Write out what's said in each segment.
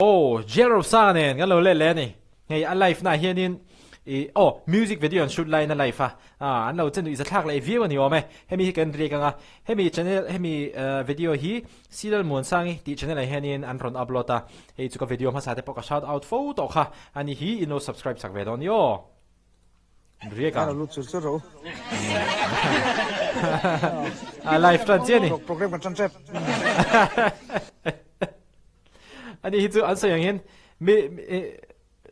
Aw Jail Rosa nen kan lo let leh a ni. Hei a live na ah hianin ih aw music video an shoot laiin a live a, ah an lo che nuih zathlak leh viau a ni awm e. Hemi hi kan riak ang a, hemi channel hemi video hi Silal Muansangi tih channel ah hianin an rawn upload a, hei chu ka video hmasa te pawh ka shout out fo tawh kha a ni hi in lo subscribe sak ve dawn ni aw. Riak ang. Lo lut chur chur rawh u. A live tan chiah a ni. Program kan tan tep. Ani hi chu an sawi ang hian mi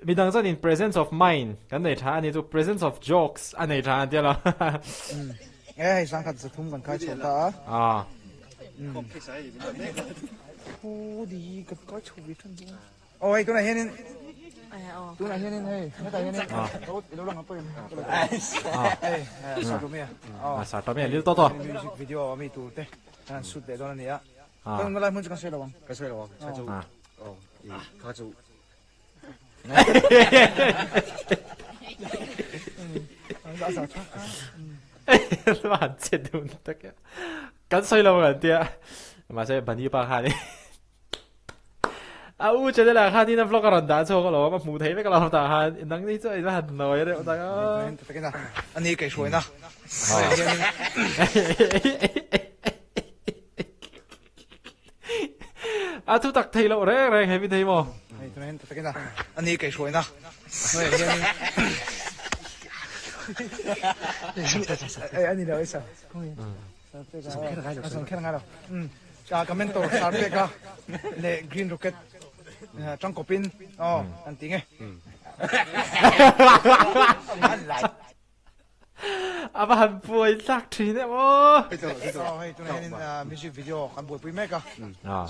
midang chuan in presence of mind kan nei tha ani chu presence of jokes a nei tha an tia lo. E hei sangkhat zathum kan khai chho ta a. Ah. Thu di kan kai chho ve than chu. Oh hei tunah hianin tunah hianin hei hetah hianin ilo lang ang pawhin hei Sartomia. Ah Sartomia lil tawh tawh. Music video ami tur te kan shoot leh dawn a ni a. Kan awmna lai hmun chu kan sawi lo ang. Kan sawi lo ang. Kha chu aw i kha chu. Han che dun tak e. Kan sawi lo ang an tia. Mahse Bunny pa khan a u channel ah khan in a vlog a rawn dah chhuak alawm a hmuh theih vek alawm tah khan nang ni chu ila han nawi reuh tak a. Ani kaihhruaina. A thu tak thei loh reng reng he mi thei maw? Hei tunah hian takin a ani kaihhruaina hnuaiah hianin Ei ani lo ei sa A sawm kher ngai lo Ka mentor Sarpeka leh Green Rocket tangkawpin aw an ti nge. A va han buai tlak thin em aw. Aw hei tunah hianin music video kan buaipui mek a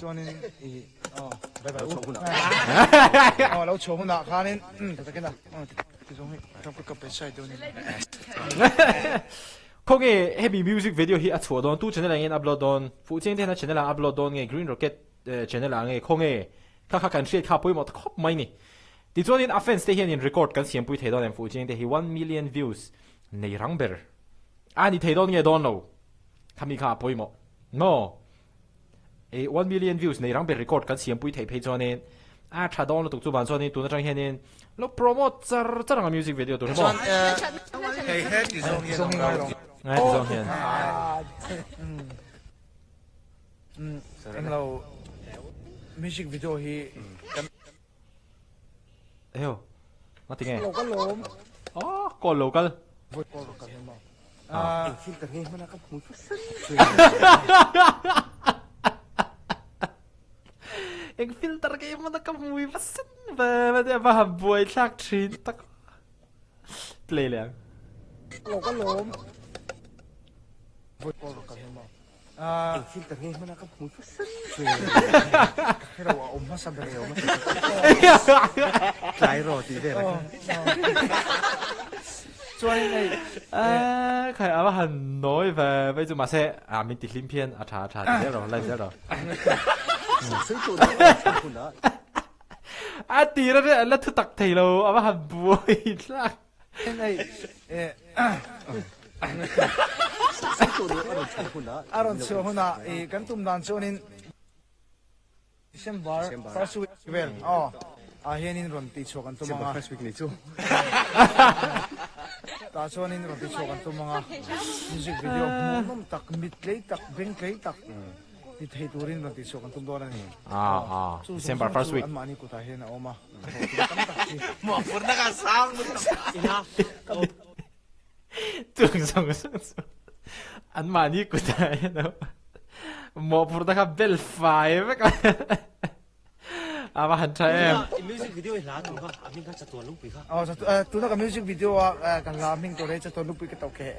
chuanin i aw bye bye u aw lo chhuah hunah khanin ta takin a tizawng hi ka pe side deuh a ni. Khawnge hemi music video hi a chhuah dawn tu channel ah nge an upload dawn Fuhchiang te hian a channel ah upload dawn nge Green Rocket channel ah nge khawnge kha kha kan hriat kha pawimawh ta khawp mai ni. Tichuanin a fans te hianin record kan siampui thei dawn em Fuhchiang te hi one million views nei rang ber a ni thei dawn nge dawn lo khami kha a pawimawh maw e one million views nei rang ber record kan siampui theih phei chuanin a tha dawn lutuk chu van chuanin tun atang hianin lo promote char char ang a music video tur hi maw Hei he ti zawng hian awm lo. Ngai ti zawng hian. Englo music video hi kan Eo, ngati nge? Lo kal lawm. Oh, call lo kal. Call lo kal maw. Ah. Eng filter nge hmana ka hmu fasa. Eng filter nge hmana ka hmu fasa. Ba ba ba han buai thlak thin tak. Play leh ang. Lo kal lawm. Call lo kal maw. Eng filter nge hmana ka hmu fasa. Ka hre lo a awm hmasa ber e awm hmasa ber. Tlai rawh tih vel a kha. Chuan in hei Khai a va han nawi ve vai chu mahse a min ti hlim phian a tha a tha ti zel rawh live zel rawh. A tir a la thu tak thei lo a va han buai thlak. A rawn chhuah hunah i kan tum dan chuanin December first week vel aw ah hianin rawn tih chhuah kan tum ang a. Tah chuanin rawn tih chhuah kan tum ang a. Music video hmuhnawm tak, mit tlei tak, beng tlei tak. Ti thei turin rawn tihchhuah kan tum dawn a ni. Chu zawng zawng chu anmahni kutah hian a awm a. Hlawhtling tam tak hi. Mawhphurhna ka sang lutuk. Chu zawng zawng chu anmahni kutah hian a awm a. Mawhphurhna kha bel fai vek a. A va han tha em. I music video i hla tur kha a hming kha Chatuan Lungpui kha. Aw tuna ka music video a ka hla hming tur hi Chatuan Lungpui ka tawk he.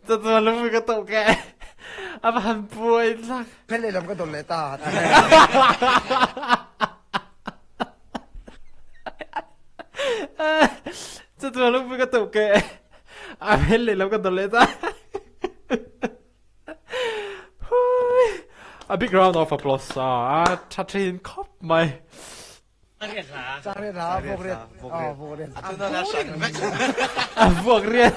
Chatuan Lungpui ka tawk he. A va han buai thlak. Phel lehlam ka dawn leh ta. Chatuan Lungpui ka tawk he. A phel lehlam ka dawn leh ta. A big round of applause a tha thin khawp mai. Changriat hla, vuakriat. Aw, vuakriat. A vuakriat.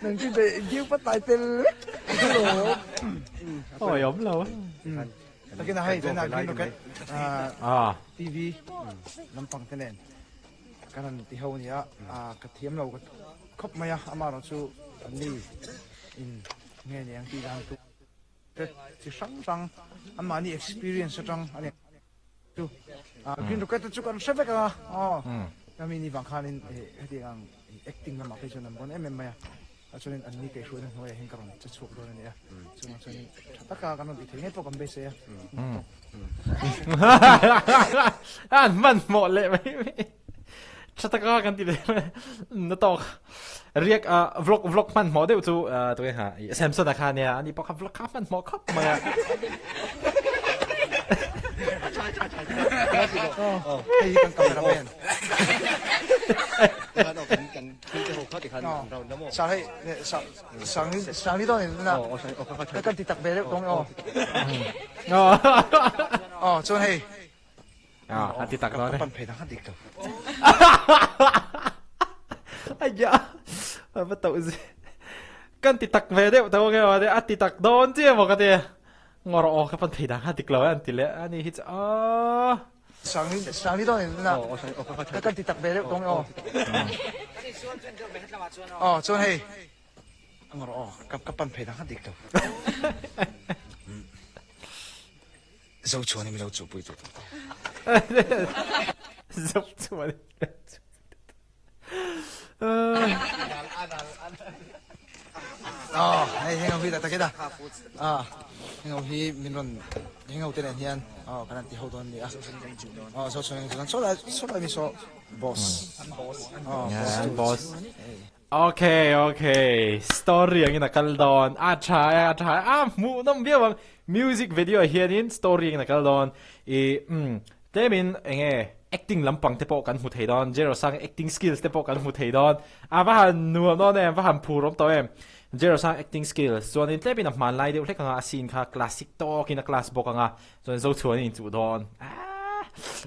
Nang chu be giu pat tai tel vek. Hello. Awi awm lo. Takin a hei chen a green rocket TV lampang te nen kan han ti ho ania ka thiam lo khawp mai a amaherawh chu an ni in nge ni ang tih dan tur te chi hrang hrang anmahni experience atang a ni chu green rocket te chu kan hre vek a aw ami ni vang khanin hetiang ang acting lamah phei chuan an bawn em em mai a. Ah chuanin an ni kaihhruaina hnuaiah hian ka rawn che chhuak dawn a ni a, chuvang chuanin tha taka kan rawn tih theih ngei pawh kan beisei a. An hmanhmawh leh mai mai. Tha taka kan ti leh mai. Na tawk. Riak vlog vlog hmanhmawh deuh chu tunge kha Samson a kha nia ani pawh kha vlog kha hmanhmawh khawp mai a. Hei hi kan cameraman. Sang hei sang sang ni dawn in na kan ti tak ve deuh tawng aw. Aw chuan hei a ti tak dawn e. Pan phei dang a dik lo. Aya va tauh zi. Kan ti tak ve deuh tawng e a ti tak dawn chiah maw ka ti. Ngawr aw ka pan phei dang a dik lo e an ti leh ani hi chu aw. Sangli dawn in na kan ti tak ve deuh tawng aw. Aw chuan hei angor aw ka ka pan phei dang kha dik lo. Zo chuan in mi lo chu pui tu. Zo chuan. Aw hei heng ho hi tak tak a heng ho hi min rawn heng ho te nen hian aw kan han ti ho dawn a ni a aw saw chhung chuan saw lai saw lai mi saw boss aw boss okay okay story angin a kal dawn a tha a tha a hmuh nawm viau ang music video ah hianin story angin a kal dawn i um Tlemin enge acting lampang te pawh kan hmu thei dawn, Jerosang acting skills te pawh kan hmu thei dawn. A va han nuam dawn em, va han phur awm tawh em. Jerosang acting skills chuanin tlemin a hmanlai deuh hlek anga a scene kha classic tawkin a class bawk anga chuan Zochhuan a inchuh dawn. Aah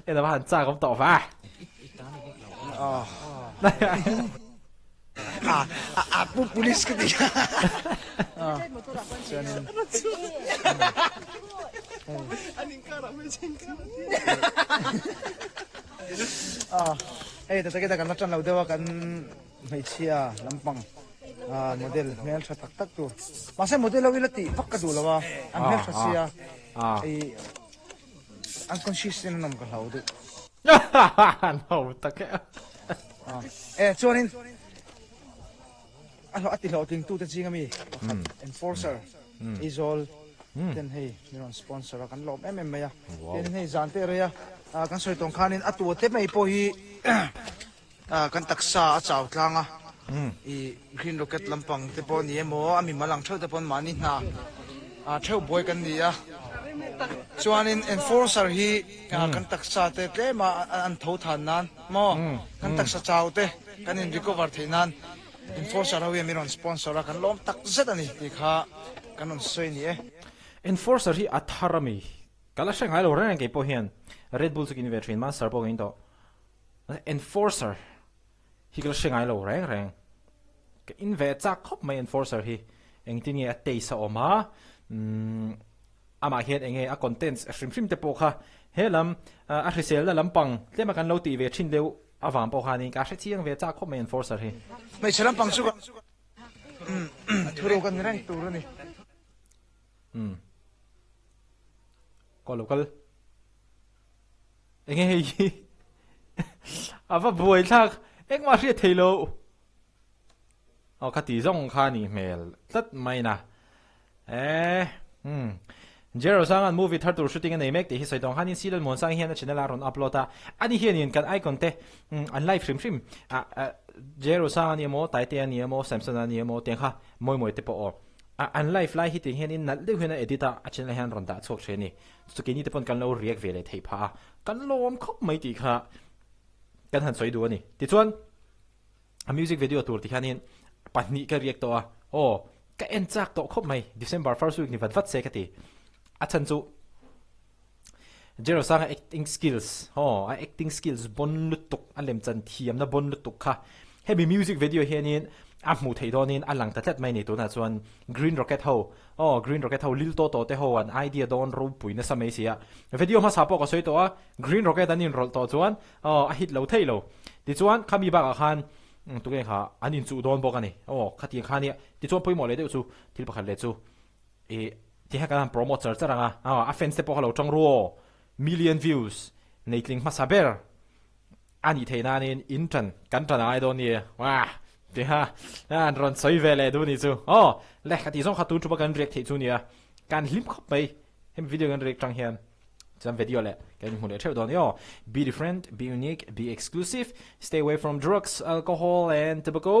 en a va han chak awm tawh va. A a pu police ka ti. Chuanin hei ta taketa kan la tan lo deuh a kan hmeichhia lampang model hmel tha tak tak tur mahse model ho ila tih vak ka duh lo a an hmel tha sia hei unconscious in an awm ka hlau deuh. An ho tak e. E chuanin a hlawh a ti hlawhtling tute zing ami pakhat enforcer Aizawl ten hei min rawn sponsor a kan lawm em em mai a tin hei zan te rei a kan sawi tawng khanin a tua te mai pawh hi kan taksa a chau tlang a i green rocket lampang te pawh ni emaw a mimal ang theuh te pawn mahni hna theuh buai kan ni a chuanin enforcer hi kan taksa te tlem a an tho than nan Maw? Kan taksa chau te kan in recover theih nan Enforcer ho hian min rawn sponsor a, kan lawm tak zet a ni tih kha kan rawn sawi a ni e. Enforcer hi a thar a mi? Ka la hre ngai lo reng reng kei pawh hian Red Bull chu kin ve thin Monster pawh ka in tawh. Enforcer hi ka la hre ngai lo reng reng. Ka in ve chak khawp mai Enforcer hi. Engtin nge a taste a awm a, umm Amah hian enge a contents hrim hrim te pawh kha he lam a hriselna lampang tlema kan lo tih ve thin deuh avang pawh khanin ka hre chiang ve chak khawp mai enforcer hi. Hmeichhe lampang chu thuruk a ni reng tur a ni. Umm. Kaw lo kal. Enge hei hi a va buai thlak engmah hriat thei lo. Aw kha ti zawng kha nih hmel tlat mai na. Eh umm Jero Sanga'n movie thar tur shooting a nei mek tih hi sawi tawng khanin Silal Muansang hian a channel a rawn upload a, ani hianin kan icon te umm an live hrim hrim ah Jero Sanga ni emaw Taitea ni emaw Samsona ni emaw tiang kha mawi mawi te pawh aw ah an live lai hi tiang hianin nalh deuh hian a edit a a channel ah hian rawn dah chhuak thin a ni. Chu keini te pawn kan lo react ve leh theih phah a, kan lawm khawp mai tih kha kan han sawi duh a ni. Tichuan. A music video tur ti hianin pahnih ka riak tawh a, aw ka en chak tawh khawp mai, December first week ni vat vat se ka ti. A chhan chu Jerosanga acting skills, aw a acting skills bon lutuk, a lemchan thiamna bon lutuk kha hemi music video hianin A hmuh theih dawnin a lang ta tlat mai ni tunah chuan Green Rocket ho aw Green Rocket ho Lil Toto te ho an idea dawn ropui nasa mai si a. Video hmasa pawh ka sawi tawh a, Green Rocket an inrawlh tawh chuan aw a hit lo thei lo. Tichuan khami bakah khan tunge kha an inchuh dawn bawk a ni. Aw khatiang kha nia. Tichuan pawimawh leh deuh chu thil pakhat leh chu ih tihian kan han promote char char ang a, aw a fans te pawh kha lo tang ru aw. Million views nei tling hmasa ber. A nih theih nanin in tan kan tan a ngai dawn ni wah tiha an rawn sawi ve leh duh ni chu aw le ka tih zawng kha tun thupa kan react theih chu nia kan hlim khawp mai hemi video kan react tang hian chuan video leh kan inhmu leh theuh dawn ni aw be different be unique be exclusive stay away from drugs alcohol and tobacco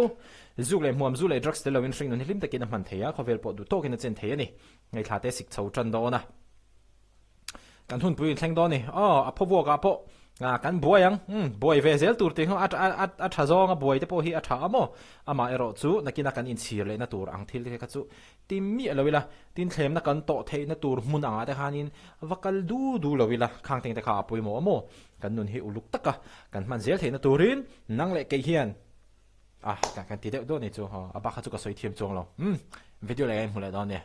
zuk leh hmuam zu leh drugs tel lovin hringnun hi hlim takin a hman thei a khawvel pawh duh tawkin a chen thei a ni ngaithla te sik chho tan dawn a. Kan hunpui in thleng dawn ni. Aw, a phaw vuakah pawh kan buai ang. Umm, buai ve zel tur tih hi a a tha zawng a, buai te pawh hi a tha a maw? Amah erawh chu nakina kan inchhir lehna tur ang thil te kha chu ti miah lo ila, tin thlemna kan tawh theihna tur hmun angah te khanin va kal du du lo ila, khang teng te kha a pawimawh a maw? Kan nun hi uluk taka kan hman zel theihna turin nang leh kei hian a kan ti deuh dawn ni chu, a bak kha chu ka sawi thiam chuang lo. Umm, video leh ka inhmu leh dawn nia.